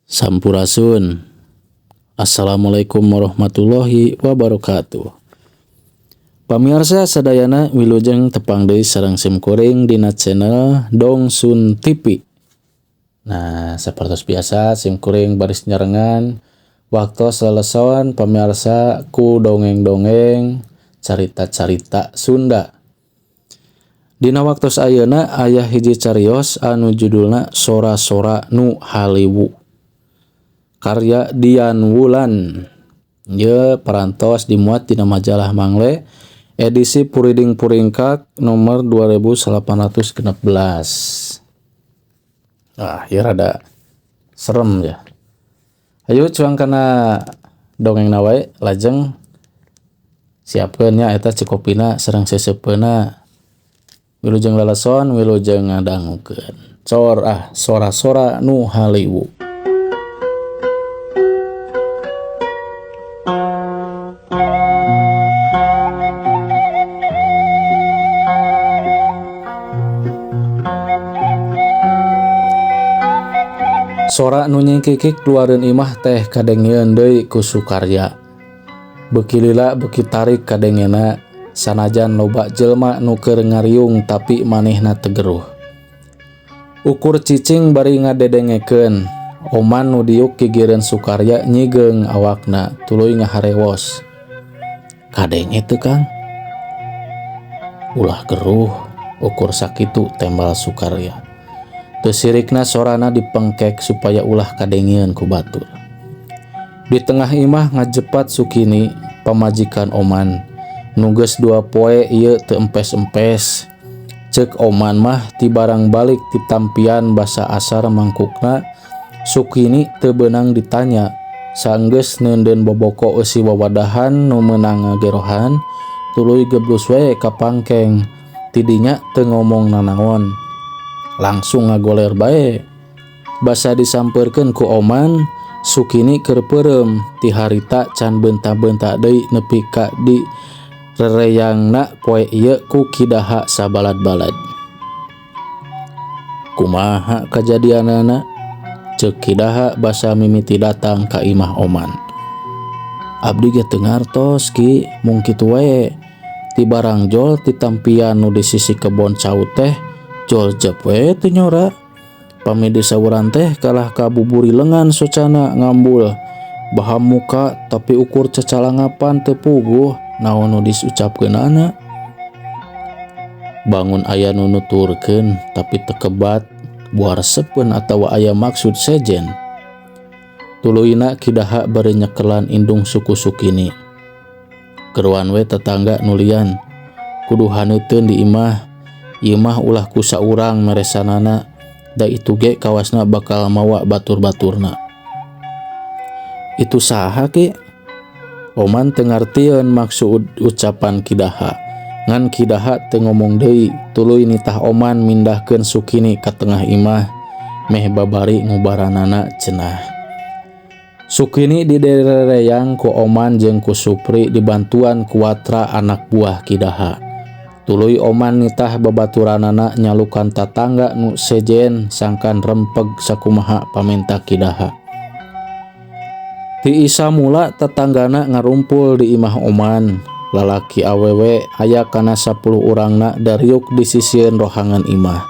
Sampurasun. Assalamualaikum warahmatullahi wabarakatuh. Pamiarsa sadayana wilujeng tepang deui sareng sim kuring dina channel Dongsun TV. Nah, sapertos biasa sim kuring baris nyarengan waktos leleson pamiarsa ku dongeng-dongeng carita-carita Sunda. Dina waktos ayeuna aya hiji carios anu judulna Sora-sora nu Haliwu. Karya Dian Wulan. Ieu parantos dimuat dina majalah Mangle edisi Puriding Puringkak nomor 2816. Ah, ieu rada serem ya. Ayo cuang kana dongengna wae lajeng siapkeun nya eta cikopina sareng seseupeuna. Wilujeng leleson, wilujeng ngadangukeun. Cor ah, sora-sora nu haliwu. Sora nu nyingkikik luareun imah teh kadengeun deui ku Sukarya. Beuki lila beuki tarik kadengena sanajan loba jelma nu keur ngariung tapi manehna teu geruh. Ukur cicing bari ngadedengekeun, Oman nu diuk gigireun Sukarya nyigeung awakna tuluy ngaharewos. Kadenge teu Kang? Ulah geruh, ukur sakitu tembal Sukarya. Teu sirikna sorana dipengkek supaya ulah kadengeun ku batur. Di tengah imah ngajepat Sukini pamajikan Oman. Nu geus 2 poe ieu teu empes-empes. Ceuk Oman mah ti barang balik ti tampian basa asar mangkukna, Sukini teu beunang ditanya. Saenggeus neundeun boboko eusi wawadahan nu meunang ngagerohan, tuluy geblus we ka pangkeng. Tidinya teu ngomong nanaon. Langsung ngagoler bae. Basa disampeurkeun ku Oman, Sukini keur peureum ti harita can beunta-beunta deui nepi ka di rereyangna poe ieu ku Kidaha sabalad-balad. Kumaha kajadianana? Ceuk Kidaha basa mimiti datang ka imah Oman. Abdi ge teu ngartos ki, mung kitu wae. Ti barang jol ti tampian nu di sisi kebon cau teh jol jep we teu nyora. Pami disawuran teh kalah kabuburi lengan socana ngambul. Baham muka tapi ukur cacalangapan teu puguh naon nu disucapkeunana. Bangun aya nu nuturkeun tapi teu kebat buah resepeun atawa aya maksud sejen. Tuluyna Kidaha bari nyekelan indung suku Sukini. Keruan we tetangga nulian kudu haneuteun di imah. Ieu mah ulah ku saurang meresanana, da itu ge kawasna bakal mawa batur-baturna. Itu saha ki? Oman teu ngartieun maksud ucapan Kidaha. Ngan Kidaha teu ngomong deui, tuluy nitah Oman mindahkeun Sukini ka tengah imah, meh babari ngubaranana cenah. Sukini didereyang ku Oman jeung ku Supri dibantuan ku Watra anak buah Kidaha. Tuluy Oman nitah babaturanana nyalukan tatangga nu sejen sangkan rempeg sakumaha pamenta Kidaha. Ti isa mula tetanggana ngarumpul di imah Oman. Lalaki awewe aya kana 10 urangna dariuk di sisieun rohangan imah.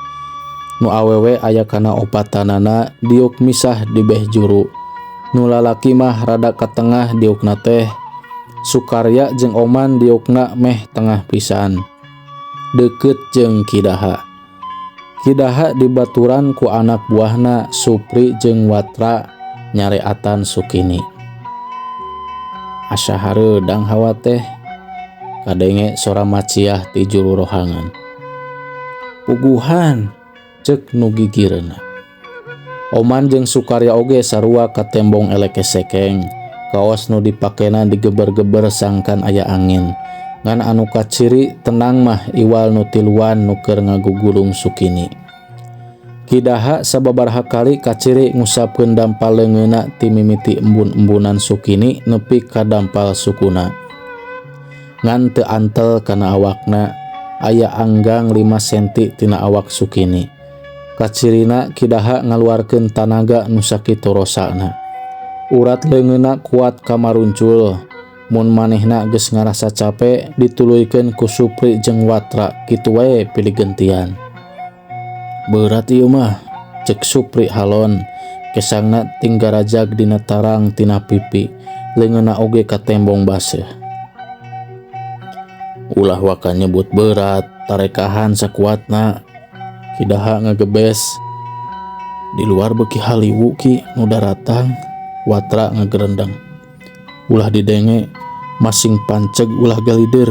Nu awewe aya kana opatanana diuk misah di beh juru. Nu lalaki mah rada ka tengah diukna teh. Sukarya jeung Oman diukna meh tengah pisan. Deket jeung Kidaha. Kidaha dibaturan ku anak buahna Supri jeung Watra nyareatan Sukini. Asa hareudang hawa teh kadenge sora maciah ti juru rohangan. Puguhan ceuk nu gigireunna. Oman jeung Sukarya oge sarua katembong eleke sekeng. Kaos nu dipakena digeber-geber sangkan aya angin. Ngan anu kaciri tenang mah iwal nu tiluan nu keur ngagugulung Sukini. Kidaha sababaraha kali kaciri ngusapkeun dampal leungeunna ti mimiti embun-embunan Sukini nepi ka dampal sukuna. Ngan teu antel kana awakna, aya anggang 5 senti tina awak Sukini. Kacirina Ki Daha ngaluarkeun tanaga nu sakitu rosana. Urat leungeunna kuat kamaruncul. Mun manehna geus ngarasa cape dituluykeun ku Supri jeung Watra kitu wae pilih gentian. Beurat ieu mah, cek Supri halon. Kesangna tinggarajag dina tarang tina pipi, leungeunna oge katembong baseuh. Ulah waka nyebut berat, tarekahan sakuatna. Ki Daha ngagebes. Di luar beuki haliwu Ki nu daratang, Watra ngagerendeng. Ulah didenge, masing panceg ulah galider.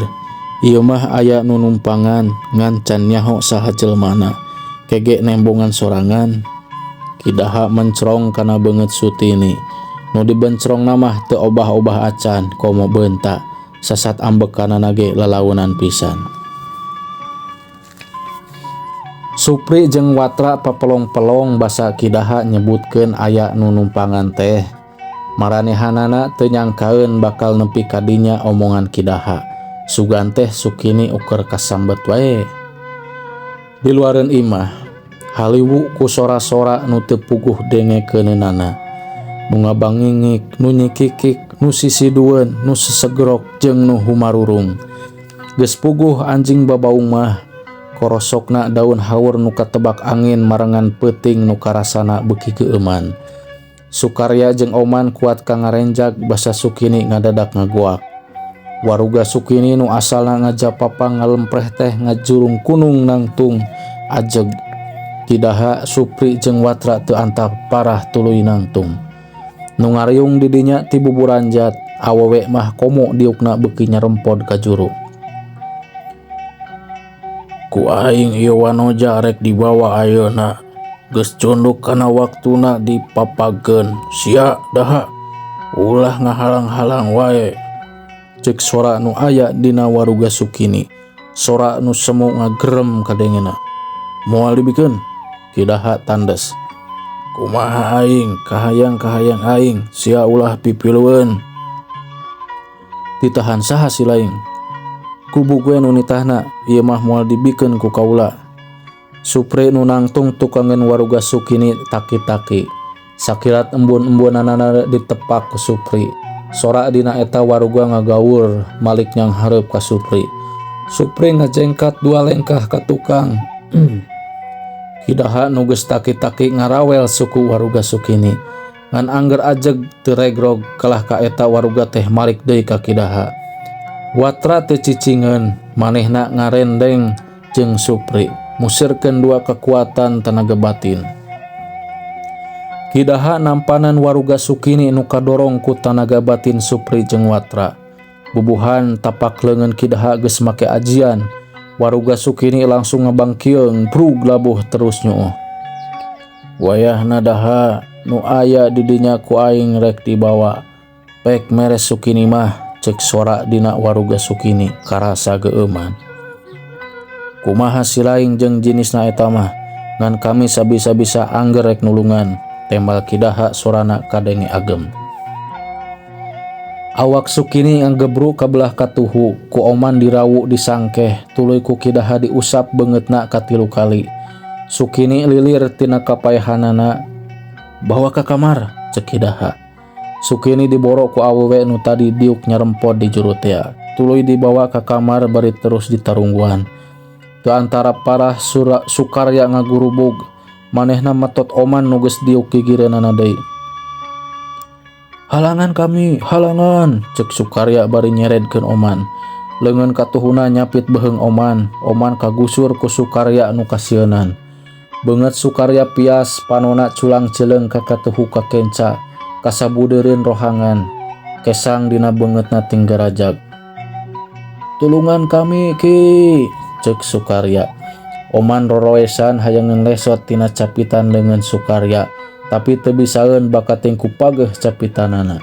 Ieu mah aya nu numpangan ngan can nyaho saha jelmana. Kege nembongan sorangan. Ki Daha mencrong kana beungeut Sutini. Nu dibencrongna mah teu obah-obah acan komo beunta. Sasat ambekanana ge lalaunan pisan. Supri jeung Watra papelong-pelong basa Ki Daha nyebutkeun aya nu numpangan teh. Maranehanana teu nyangkaeun bakal nepi ka dinya omongan Ki Daha. Sugan teh Sukini ukur kasambet wae. Di luareun imah, haliwu ku sora-sora nu teu puguh dengekeunana. Nu ngabangingik, nu nyikikik, nu sisidueun, nu sesegrok jeung nu humarurung. Geus puguh anjing babaung mah, korosokna daun haur nu katebak angin marengan peuting nu karasana beuki geueuman. Sukarya jeung Oman kuat ka ngarenjag basa Sukini ngadadak ngagoak. Waruga Sukini nu asalna ngajapapa ngalempreh teh ngajurung kunung nangtung ajeg. Ki Daha, Supri jeung Watra teu antap parah tuluy nangtung. Nu ngariung di dinya ti buburanjat, awewe mah komo diukna beuki nyarempod ka juru. Ku aing ieu wanoja rek dibawa ayeuna. Geus cunduk kana waktuna dipapageun. Sia Daha, ulah ngahalang-halang wae. Cek sora nu aya dina waruga Sukini. Sora nu semu ngagerem kadengena. Moal dibikeun, Ki Daha tandes. Kumaha aing, kahayang-kahayang aing, sia ulah pipilueun. Ditahan saha si laing? Kubu gue nu nitahna, ieu mah moal dibikeun ku kaula. Supri nu nangtung tukangeun waruga Sukini taki-taki. Sakilat embun-embunanana ditepak ku Supri. Sora dina eta waruga ngagaur malik nyanghareup ka Supri. Supri ngajengkat dua lengkah ka tukang. Ki Daha nu geus taki-taki ngarawel suku waruga Sukini. Ngan angger ajeg teu regrog kalah ka eta waruga teh malik deui ka Ki Daha. Watra teu cicingeun, manehna ngarendeng jeung Supri, musirkeun dua kekuatan tenaga batin. Ki Daha nampanan waruga Sukini nu kadorong ku tanaga batin Supri jeung Watra. Bubuhan tapak leungeun Ki Daha geus make ajian. Waruga Sukini langsung ngebangkieung, brug labuh terus nyuuh. Wayahna Daha, nu aya di dinya ku aing rek dibawa. Pek meres Sukini mah, cek sora dina waruga Sukini karasa geueuman. Kumaha silaing jeung jinisna eta mah, ngan kami sabisa-bisa angger rek nulungan, tembal Ki Daha sorana kadenge agem. Awak Sukini ngagebruk kabelah katuhu, ku Oman dirawu disangkeh, tuluy ku Ki Daha diusap beungeutna katilu kali. Sukini lilir tina kapaehanana. Bawa ka kamar, cek Ki Daha. Sukini diboro ku awewe nu tadi diuk nyarempod di juru tea. Tuluy dibawa ka kamar bari terus ditarungguan. Teu antara parah Sukarya ngagurubug, manehna metot Oman nu geus diuk gigireunana deui. Halangan kami, halangan, cek Sukarya bari nyeredkeun Oman. Leungeun katuhuna nyapit beuheung Oman, Oman kagusur ku Sukarya nu kasieunan. Beungeut Sukarya pias, panona culang-cileung ka katuhu ka kenca, kasabudeureun rohangan, kesang dina beungeutna tinggarajag. Tulungan kami Ki, cek Sukarya. Oman roroesan hayang lesot tina capitan leungeun Sukarya, tapi teu bisaeun bakating ku pageuh capitanana.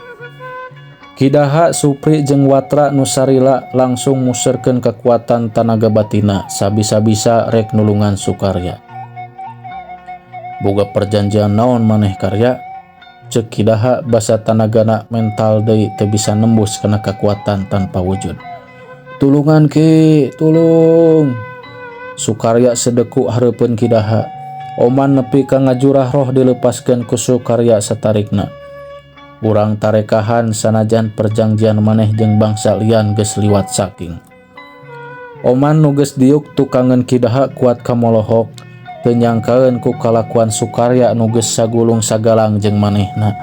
Ki Daha, Supri jeung Watra nu sarila langsung muserkeun kekuatan tanaga batina sabisa-bisa rek nulungan Sukarya. Boga perjanjian naon maneh Karya? Cek Ki Daha basa tanagana mental deui teu bisa nembus kana kekuatan tanpa wujud. Tulungan Ki, tulung. Sukarya sedeku hareupeun Ki Daha. Oman nepi ka ngajurah roh dilepaskeun ku Sukarya satarikna. Urang tarekahan sanajan perjanjian maneh jeung bangsa lian geus liwat saking. Oman nu geus diuk tukangeun Ki Daha kuat kamolohok, teu nyangkaeun ku kalakuan Sukarya nu geus sagulung sagalang jeung manehna.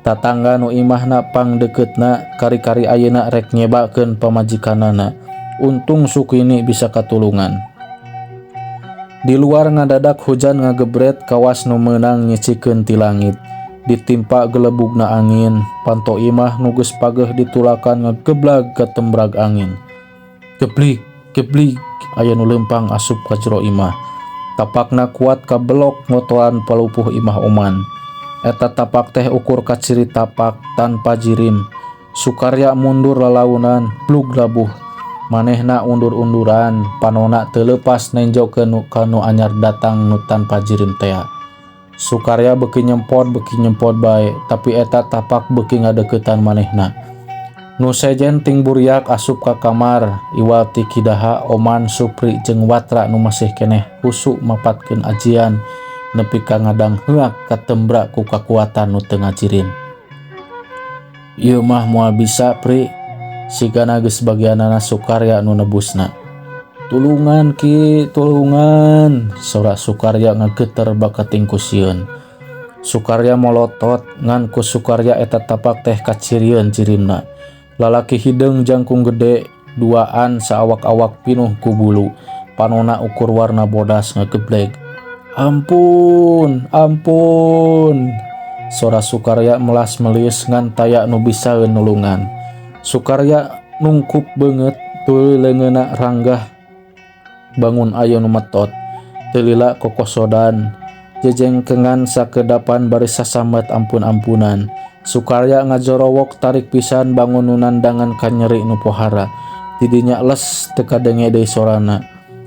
Tatangga nu imahna pangdekeutna kari-kari ayeuna rek nyebakeun pamajikanana. Untung Sukini bisa katulungan. Di luar ngadadak hujan ngagebret kawas nu meunang nyicikeun ti langit. Ditimpa gelebugna angin, panto imah nu geus pageuh ditulakan ngageblag katembrag angin. Geblig, geblig, aya nu leumpang asup ka jero imah. Tapakna kuat kabelok ngotoran palupuh imah Oman. Eta tapak teh ukur kaciri tapak tanpa jirim. Sukarya mundur lalaunan, blug labuh. Manehna undur-unduran, panona teu leupas nenjokeun ka nu anyar datang nu tanpa jirim tea. Sukarya beuki nyempot bae, tapi eta tapak beuki ngadeuketan manehna. Nu sejen ting buriak asup ka kamar, iwal ti Ki Daha, Oman, Supri jeung Watra nu masih keneh husu mapatkeun ajian nepi ka ngadangheak katembra ku kakuatan nu teu ngajirim. Ieu mah moal bisa, Pri. Sigana geus bagianana Sukarya nu nebusna. Tulungan Ki, tulungan, sora Sukarya ngageter bakating ku sieun. Sukarya molotot ngan ku Sukarya eta tapak teh kacirieun jirimna. Lalaki hideung jangkung gede, duaan saawak-awak pinuh ku bulu. Panona ukur warna bodas ngagebleg. Ampun, ampun. Sora Sukarya melas-melis ngan taya nu bisaeun nulungan. Sukarya nungkup beungeut tuluy leungeunna ranggah bangun aya nu metot. Teu lila kokosodan jejengkengan sakedapan bari sasambat ampun-ampunan. Sukarya ngajorowok tarik pisan bangun nu nandangan kanyeri nu pohara. Tidinya les teu kadenge deui sorana.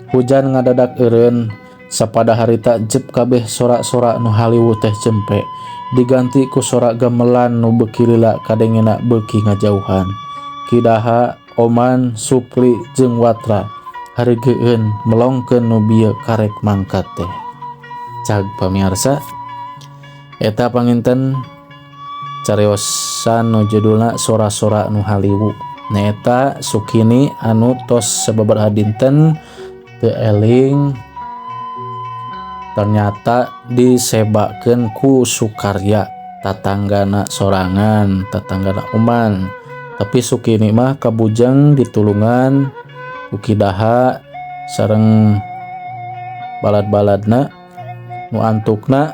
Hujan ngadadak eureun, sapada harita jep kabeh sora-sora nu haliwu teh jempe. Diganti ku sora gamelan nu beuki lila kadengena beuki ngajauhan. Ki Daha, Oman, Supri jeung Watra hareugeun melongkeun nu bieu karek mangkat teh. Cag pamiarsa, eta panginten cariosan nu judulna Sora-sora nu Haliwu. Nyaeta Sukini anu tos sababaraha dinten teu eling ternyata disebakeun ku Sukarya tatanggana sorangan, tatanggana Oman. Tapi Sukini mah kabujeng ditulungan ku Ki Daha sareng balad-baladna nu antukna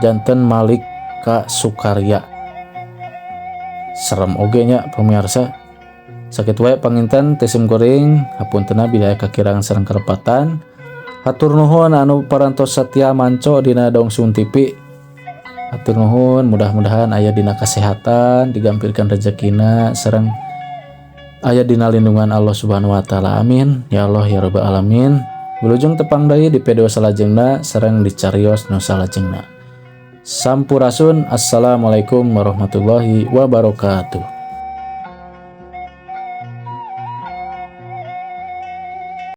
janten malik ka Sukarya. Serem oge nya pemirsa. Sakitu wae panginten ti sim kuring, hapuntenna bila aya kakirangan sareng kalepatan. Hatur nuhun anu parantos satia manco dina Dongsun TV. Hatur nuhun, mudah-mudahan aya dina kasehatan, digampilkeun rezekina sareng aya dina lindungan Allah Subhanahu wa taala. Amin. Ya Allah ya Rabbal alamin. Wilujeng tepang deui di video salajengna sareng di carios nu salajengna. Sampurasun. Assalamualaikum warahmatullahi wabarakatuh.